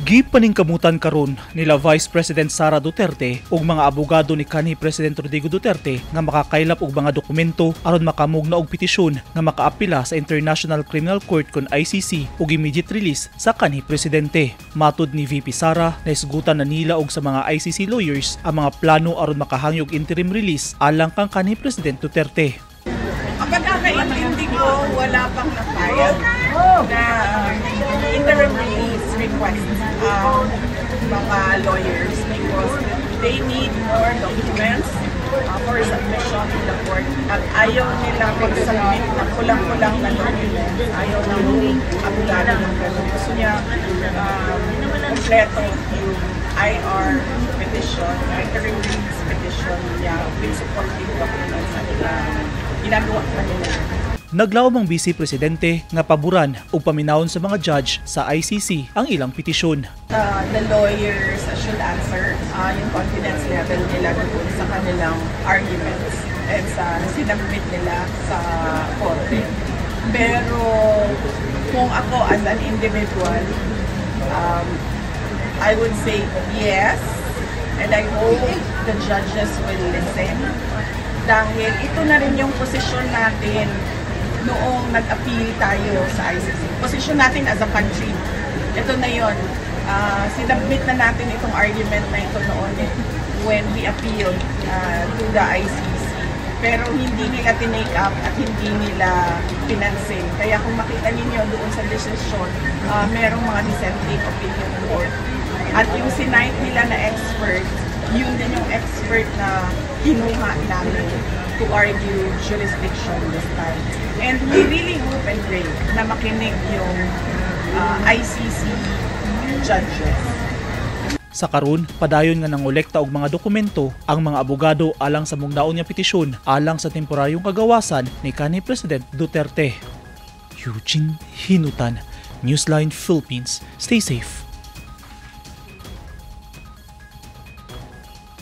Gipaningkamutan karon nila Vice President Sara Duterte ug mga abogado ni kanhi President Rodrigo Duterte nga makakaylap og mga dokumento aron makamugna og petisyon nga makaapila sa International Criminal Court kon ICC og immediate release sa kanhi presidente. Matud ni VP Sara, nahisgutan na nila og sa mga ICC lawyers ang mga plano aron makahangyo og interim release alang kang kanhi President Duterte. Ang pagkakaintindi ko, wala pang na-file na interim release request mga lawyers because they need more documents for submission to the court at ayaw nila mag-submit ng kulang-kulang na documents. Ayaw ng abogado ng gano'n. Gusto niya kompleto yung IR petition, interim release petition niya with supporting documents at ginagawa pa nila. Naglaom ang Vice Presidente nga paboran ug paminawon sa mga judge sa ICC ang ilang petisyon. The lawyers should answer yung confidence level nila doon sa kanilang arguments and sa sinubmit nila sa korte. Pero kung ako as an individual, I would say yes, and I hope the judges will listen dahil ito na rin yung posisyon natin noong nag-appeal tayo sa ICC. Posisyon natin as a country. Ito na yon. Sinubmit na natin itong argument na ito noon eh, when we appealed to the ICC. Pero hindi nila tinake up at hindi nila pinansin. Kaya kung makita ninyo doon sa decision, merong mga dissenting opinion doon. At yung sinite nila na expert, yun din yung expert na kinuha namin to argue jurisdiction this time. And we really hope and pray na makinig yung ICC judges. Sa karon, padayon nga nangolekta og mga dokumento ang mga abogado alang sa mugnaon nga petisyon alang sa temporaryong kagawasan ni kanhi President Duterte. Eugene Hinutan, Newsline Philippines. Stay safe.